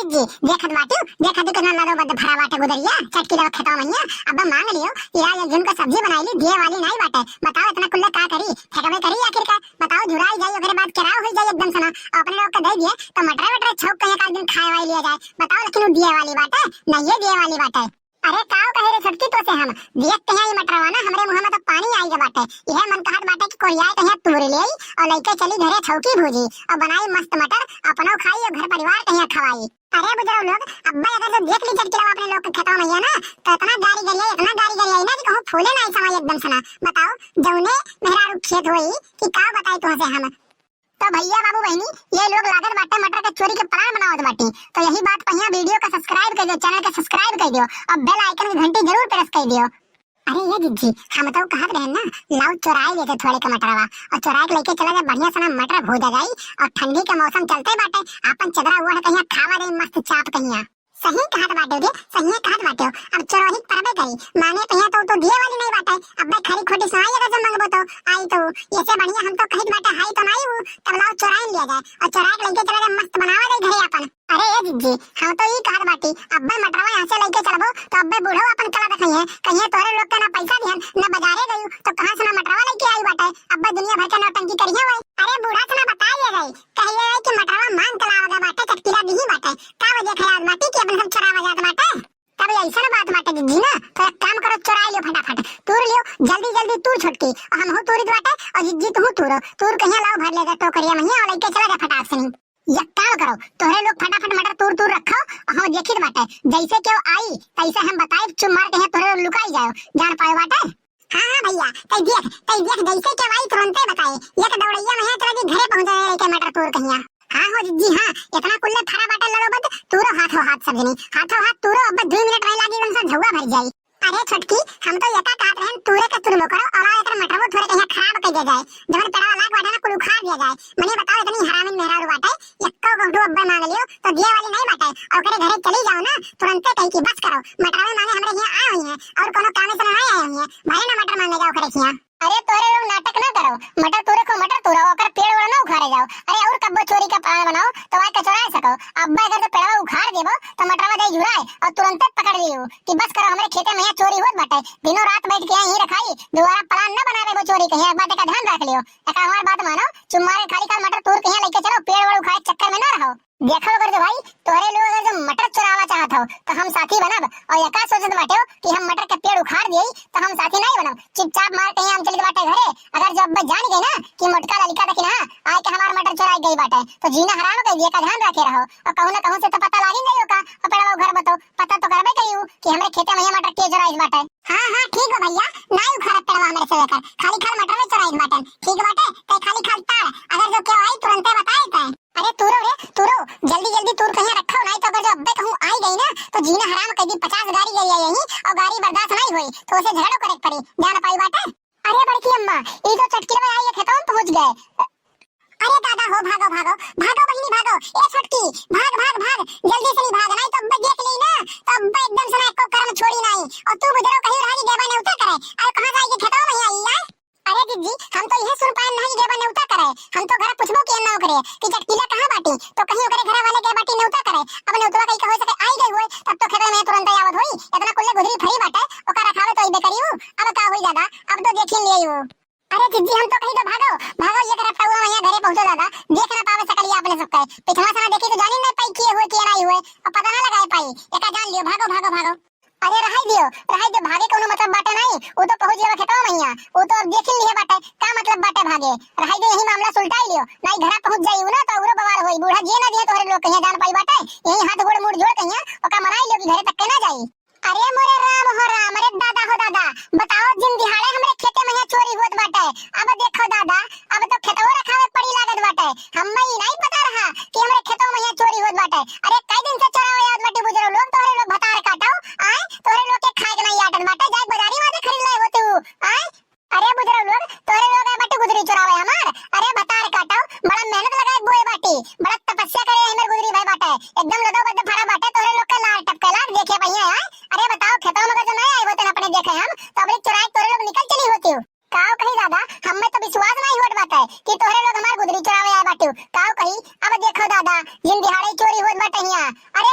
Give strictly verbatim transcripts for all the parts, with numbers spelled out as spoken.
जी, देखत बाटियो, देखत ही कितना लदो बद भरा बाटे गुदरिया, चटकी रहो खेतवा महिया। अब मांग लियो, या एक जून का सब्जी बनाई ली, दिए वाली नाई बाटे। बताओ इतना कुल्ला का करी, फेंकबे करी आखिर का। बताओ झुराई जाई, ओकरे बाद केराव होई जाई एकदम से ना, और अपने लोग के दे दिए तो मटर वटर छौक कहीं का दिन खाए वाली लिया जाए। बताओ लेकिन वो दिए वाली बाटे, नहीं ये दिए वाली बाटे। अरे काव कहे रे छोटकी तो से हम, देख कहीं ये मटरवा ना हमरे मुंह में तो पानी आई गया बाटे। यह मन कहत बाटे कि कोरियाए कहीं तूर ले आई और लइके चली घरे छौकी भूजी और बनाई मस्त मटर, अपनो खाई और घर परिवार कहीं खवाई। अरे बुजुर्ग लोग, अब्बा अगर जो देख ली चटकिला अपने लोग के खेतवा में ना, तो इतना गारी गरियाई, इतना गारी गरियाई ना कि कहूँ फूले ना ऐसा एकदम से ना। बताओ, जौने मेहरारू खेत होई कि का बताई तुमसे हम। तो भैया बाबू बहनी, ये लोग लागत बाटे मटर के चोरी के plan बनावत बाटी। तो यही बात पहिया video का subscribe कर दियो, channel का subscribe कर दियो और bell icon की घंटी जरूर press कर दियो। अरे ये जिज्जी, हम तो कहत रहे ना, लाओ चोराए लेते थोड़े के मटरवा और चोराए के लेके चला जाए, बढ़िया से ना मटर भूजा जाई और ठंडी के मौसम चलते बाटे, अपन चदरा ओढ़ कहिया खावा दे मस्त चाप कहिया। सही कहत बाटे रे, सही कहत बाटे। अब चोरही परबे करी, माने कहिया तो, तो दिए वाली नहीं बाटे। अब भाई खरी खोटी सुनाई अगर जब मंगबो तो आई तो, ऐसे बढ़िया हम तो कहित बाटे हाई तो नहीं हूँ, तब लाओ चोराई लिया जाए और चोराए के लेके चला जाए मस्त बनावा दे घरे अपन। अरे ए जिज्जी, हम तो ई कहत बाटी, अब्बे मटरवा यहाँ से लेके चलबो तो अब्बे बूढ़ो अपन कला दिखाई है, कहिए तोहरे लोग के ना पैसा दिहन ना बाजारे गयू तो कहाँ से ना मटरवा लेके आई बाटे। अब्बे दुनिया भर के नौटंकी करिए भाई। अरे बूढ़ा से ना बताइए गई, कहिए कि मटरवा मांग के लावा गए बाटे, चटकीला दिही बाटे। का वजह खयाल बाटी कि अपन सब चरावा जात बाटे? तब ऐसा ना बात बाटे जिज्जी ना, तो एक काम करो, चुराई लियो फटाफट, तूर लियो जल्दी जल्दी तूर छोटकी, और हम हो तूरित बाटे और जिज्जी तू तूरो, तूर कहिया लाओ भर ले जा टोकरिया में और लेके चला जा फटाक से नहीं। एक काम करो, तोहरे लोग फटाफट मटर तूर तूर रखो और हम देखित बाटे, जैसे केहू आई तैसे हम बताई चुप मार कहिया तोहरे लोग लुकाई जाओ, जान पाए बाटे। हाँ हाँ भैया, तै देख, तै देख जैसे केहू आई तुरंते बताए, एक दौड़ैया में है चला जी घरे पहुँच जाए लेके मटर तूर कहिया। हाँ हो जिज्जी हाँ, इतना कुल्ले फरा बाटे लड़ो बद, तूरो हाथों हाथ सब जनी, हाथों हाथ तूरो, अब दो मिनट नहीं लागी उनसे झुआ भर जाई। अरे छोटकी, हम तो ये का कहत रहन, तूरे के तुरमो करो और एकरा मटरवो थोड़े कहिया खराब कर दे जाए, जवन पेड़वा लाग बाटे ना कुल उखाड़ दिया जाए। मने बताओ इतनी हरामी मेहरारू बाटे, यक्को घुंटू अब्बे मांग लियो तो दिए वाली नहीं बाटे, और ओकरे घरे चली जाओ ना, तुरंते कही कि बस करो, मटरवे मांगे हमरे यहाँ आए हुई हैं और कोनो कामे से ना आए हुई हैं, भले ना मटर मांगे जाओ ओकरे खिया। अरे तोरे लोग नाटक ना करो, मटर तूरे को मटर तूरा, ओकर पेड़ वेड़ ना उखाड़े जाओ। अरे और कब्बो चोरी का plan बनाओ तो आके चुराए सको। अब्बा अगर तो पेड़वा उखाड़ देबो तो मटरवा जाई झुराए और तुरंते पकड़ लियो कि बस करो हमरे खेते में यहाँ चोरी होत बाटे, दिनों रात बैठ के यहीं रखाई, दोबारा plan ना बनावे वो चोरी कहीं, एक बात का ध्यान रख लियो। एक हमार बात मानो, चुम्मारे खाली खाल मटर तूर कहीं लेके चलो, पेड़ वेड़ उखाड़े चक्कर में ना रहो। देखो अगर जो भाई, तोहरे लोग अगर जो मटर चुरावा चाहत हो, तो हम साथी बनब। और ये का सोचत बाटे हो कि हम मटर के पेड़ उखाड़ दिए, तो हम साथी नहीं बनब। चुपचाप मार कहीं हम चलित बाटे घरे। अगर जो अब्बे जान गए ना कि मोटका लड़का देखी ना, आए के हमार मटर चुराई गई बाटे, तो जीना हराम कर दिए, का ध्यान रखे रहो। और कहूँ ना कहूँ से तो पता लागिन जाई ओका, और पेड़वा उखाड़ बताओ, पता तो करबे करी कि हमरे खेते में ये मटर के चुराई बाटे। हाँ, हाँ, ठीक बा भैया, नाई उखाड़ब पेड़वा हमरे से लेकर, खाली खाल मटर में चुराई बाटे, ठीक बाटे, ते खाली खाल तार, अगर जो केहू आई तुरंते बताए तै। अरे तूरो रे, तूरो, जल्दी जल्दी तूर कहिया रखो, नाई तो अगर जो अब्बे कहूँ आई गई ना, तो जीना हराम कर दी, पचास गारी गई है यही, और गारी बर्दाश्त नहीं हुई, तो उसे झगड़ो करे के पड़ी, जान पाई बाटे। अरे बड़की अम्मा, ई तो चटकिलवा आई है, खेतवा में पहुँच गए। अरे दादा हो, भागो, भागो, भागो बहिनी, भागो, ए छोटकी, भाग, भाग, भाग, जल्दी से नहीं भाग, नहीं तो अब्बे देख ली ना, तो अब्बे एकदम से ना एको कर्म छोड़ी नहीं, और तू बुजरो कहीं रह गई, गेबा नेवता करे, अरे कहाँ जाएगी खेतवा में आई यार? अरे जिज्जी, हम तो यह सुन पाए नहीं गेबा नेवता करे, हम तो घर पूछबो किया ना ओकरे कि चटकीला कहाँ बाटी, तो कहीं ओकरे घर वाले गए बाटी नेवता करे। अब नेवतवा कहीं कहो सके आई गई हुए, तब तो खेतवा में तुरंत आवत होई, इतना कुल्ले गुजरी फरी बाटे, ओका रखावे तो अइबे करी उ, अब का होई दादा, अब तो देखिन लिए उ। अरे जिज्जी, हम तो कहीं तो भागो, भागो, ये तरफ तो हुआ यहाँ घरे पहुँचो दादा, देख ना पावे सकलिया अपने सबके, पिछवा से ना देखी तो जानी नहीं पाई किए हुए किए नहीं हुए, और पता ना लगाए पाई, एका जान लियो, भागो, भागो, भागो। अरे रहाई दियो, रहाई दियो, भागे कोनो मतलब बाटे नहीं, वो तो पहुँच गया खेतवा में यहाँ, वो तो अब देख ही लिए बाटे, का मतलब बाटे भागे, रहाई दियो, यही मामला सुलटाई लियो, नहीं घरा पहुँच जाई उ ना तो औरो बवाल होई, बूढ़ा जिए ना दिए तोहरे लोग कहिया जान पाई बाटे, यही हाथ गोड़ मुड़ जोड़ कहिया, ओका मनाई लियो कि घरे तक के ना जाई। अरे मोरे राम हो राम, अरे दादा हो दादा, बताओ जिन दिहाड़े हमरे खेते में यहाँ चोरी होत बाटे। अब देखो दादा, अब तो खेतवा रखावे पड़ी लागत बाटे। हम्मे ई नहीं पता रहा कि हमरे खेतवा में यहाँ चोरी होत बाटे। अरे कई दिन से चोरावे आवत बाटे बुजुर्ग लोग, तोहरे लोग भतार काटो, आए तोहरे लोग के खाए के नहीं आटत बाटे, जाए बाजारी में से खरीद ले होते हो, आए। अरे बुजुर्ग लोग, तोहरे लोग आए बाटे गुजरी चोरावे हमार। अरे भतार काटो, बड़ा मेहनत लगाए बोए बाटी, बड़ा तपस्या करे हमर गुजरी भाई बाटे, एकदम लदो बद फरा बाटे, तोहरे लोग के लार टपके लाग देखे भैया आए। अरे बताओ, खेतवा में अगर जो नहीं आए होते अपने देखे हम, तो अबरी चुराए तोहरे लोग निकल चली होती हो। काव कही दादा, हम्मे तो विश्वास नहीं होत बाटे कि तोहरे लोग हमार गुदरी चुरावे आए बाटे। काव कही, अब देखो दादा, जिन दिहाड़े चोरी होत बाटे हियाँ। अरे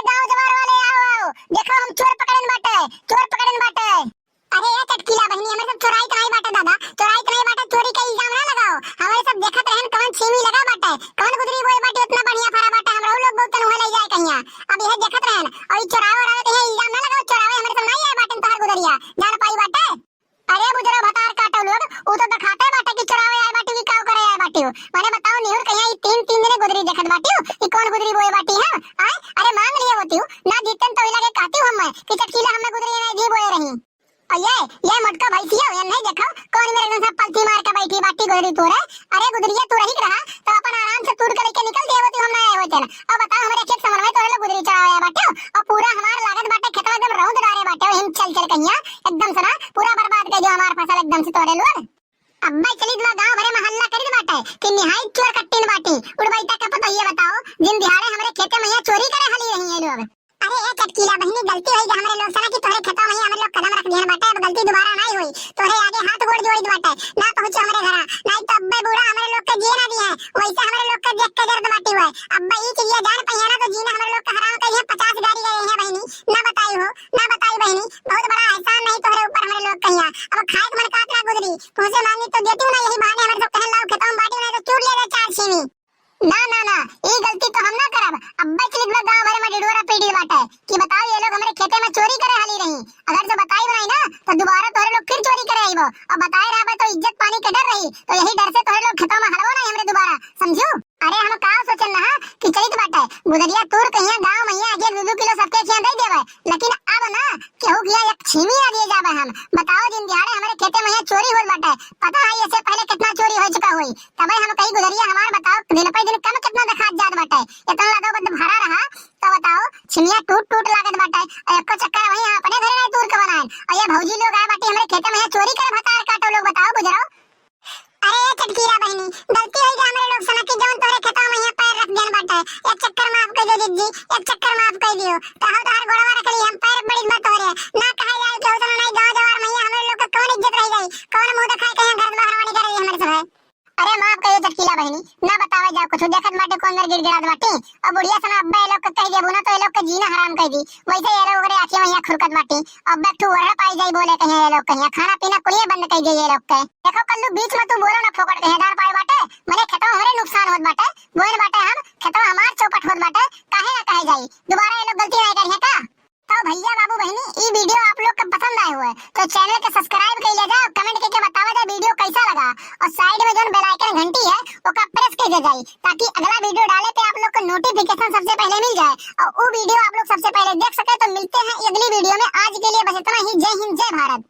टी हम, आय, अरे मांग लिए होती हूँ, ना जीतन तो इलाके कहती हूँ हम मैं कि चटकीला हमें गुदरी नहीं दी बोए रही। और ये, ये मोटका भैंसिया हो, ये नहीं देखो, कौन मेरे एकदम से पलथी मार के बैठी बाटी गुदरी तोरे। अरे गुदरिया तू रही रहा, तो अपन आराम से तूर के लेके निकल दिए होती, हम ना आए होते ना। अब बताओ, हमारे खेत समन में तोरे लोग गुदरी चढ़ावे बाटे हो, और पूरा हमार लागत बाटे खेतवा एकदम रौंद डारे बाटे हो, हिम चल चल कहिया, एकदम से ना पूरा बर्बाद कर दियो हमार फसल एकदम से तोरे लोग। अब्बा चलित बा गाँव भरे में हल्ला करित बाटे कि निहाई चोर कट्टिन बाटी। उड़बैता का पता ये बताओ, जिन दिहाड़े हमरे खेते में यहाँ चोरी करे हली रही है लोग। अरे ए चटकीला बहिनी, गलती होई गई हमरे लोग से ना कि तोहरे खेतवा में ही हमरे लोग कदम रख दिहन बाटे, अब गलती दोबारा नहीं होई। तोहरे आगे हाथ गोड़ जोड़ित बाटे, ना पहुँचो हमरे घरा, नहीं तो अब्बे बूढ़ा हमरे लोग के जिए ना दिए। वैसे हमरे लोग के देख के जरत बाटी हुए। अब्बा ई चीजिया जान पहिया ना तो जीना हमरे लोग के हराम करिए, पचास गाड़ी गए हैं बहिनी, ना बताई हो, ना बताई बहिनी, बहुत बड़ा एहसान नहीं तोहरे ऊपर हमरे लोग कहिया। अब खाए के मन कात ना गुजरी, तुमसे मांगी तो देती हूँ ना, यही बहाने हमरे सब कहन लाओ खेतवा में बाटी बनाए तो चूर ले ले चार छीमी। ना, ना, ना, ई गलती तो हम ना करब। अब्बे चलित बा गाँव भरे में डिडोरा पीटी बाटे कि बताओ ये लोग हमरे खेते में चोरी करे हाली रही। अगर जो बताई बनाई ना तो दोबारा तोहरे लोग फिर चोरी करे आइबो। और बताए रहबे तो इज्जत पानी के डर रही, तो यही डर से तोहरे लोग खेतवा में हलवो नहीं हमरे दोबारा, समझू? अरे हम का सोचन रहा कि चलित बाटे गुदरिया तूर कहिया गाँव में आगे दू दू किलो सबके खिया दे देवे, लेकिन अब ना केहू किया एक छीमी ना दिए जाबे हम। बताओ, दिन दिहाड़े हमरे खेते में यहाँ चोरी होत बाटे, पता है इससे पहले कितना चोरी हो चुका हुई, तबे हम कही गुजरिया हमार बताओ, दिन पे दिन कम कितना देखात जात बाटे, इतना लदो बद भरा रहा, तो बताओ, छिमिया टूट टूट लागत बाटे, और एको चक्कर वही हम अपने घरे नहीं तूर के बनाएन, और ये भौजी लोग आए बाटे हमरे खेते में यहाँ चोरी करे भतार काटो लोग, बताओ बुजरो। अरे ए चटकीरा बहिनी, गलती होई गई हमरे लोग से ना कि जौन तोहरे खेतवा में यहाँ पैर रख दियन बाटे। एक चक्कर माफ कर दियो जिज्जी, एक चक्कर माफ कर दियो। तो हम तोहर गोड़वा रख ली, हम पैर पड़ी बा तोहरे। ना कहा जाए कि उतना नहीं गाँव जवार में हमरे लोग का कौन इज्जत रह गई, कौन मुंह दिखाए कहीं घर बाहर वाली कर रही हमरे सब है। अरे माफ करियो चटकीला बहिनी, ना बतावे जाओ कुछ, देखत बाटे कौन मेरे गिड़गिड़ात बाटी। अब बुढ़िया से ना अब्बा ये लोग के कह देबू ना तो ये लोग के जीना हराम कर दी। वैसे ये लोग ओकरे आँखी में यहाँ खुरकत बाटी। अब एक ठो ओरहड़ पाई जाई बोले कहीं ये लोग कहीं खाना पीना कुलिए बंद कर दिए ये लोग के। देखो कल्लू बीच में तू बोलो ना फोकट कहीं दान पाए बाटे। मने खेतवा हमरे नुकसान होत बाटे। बोइन बाटे हम, खेतवा हमार चौपट होत बाटे। काहे ना कहे जाई? दोबारा ये लोग गलती नहीं करिए का? तो भैया बाबू बहिनी, ई वीडियो आप लोग के पसंद आए हुए तो चैनल के सब्सक्राइब कर लिया जाए और कमेंट करके बतावा जाए वीडियो कैसा लगा। और साइड में जौन बेल आइकन घंटी है ओका प्रेस कर दिया जाए ताकि अगला वीडियो डाले पे आप लोग को नोटिफिकेशन सबसे पहले मिल जाए और वो वीडियो आप लोग सबसे पहले देख सके। तो मिलते हैं अगली वीडियो में, आज के लिए बस इतना ही। जय हिंद, जय भारत।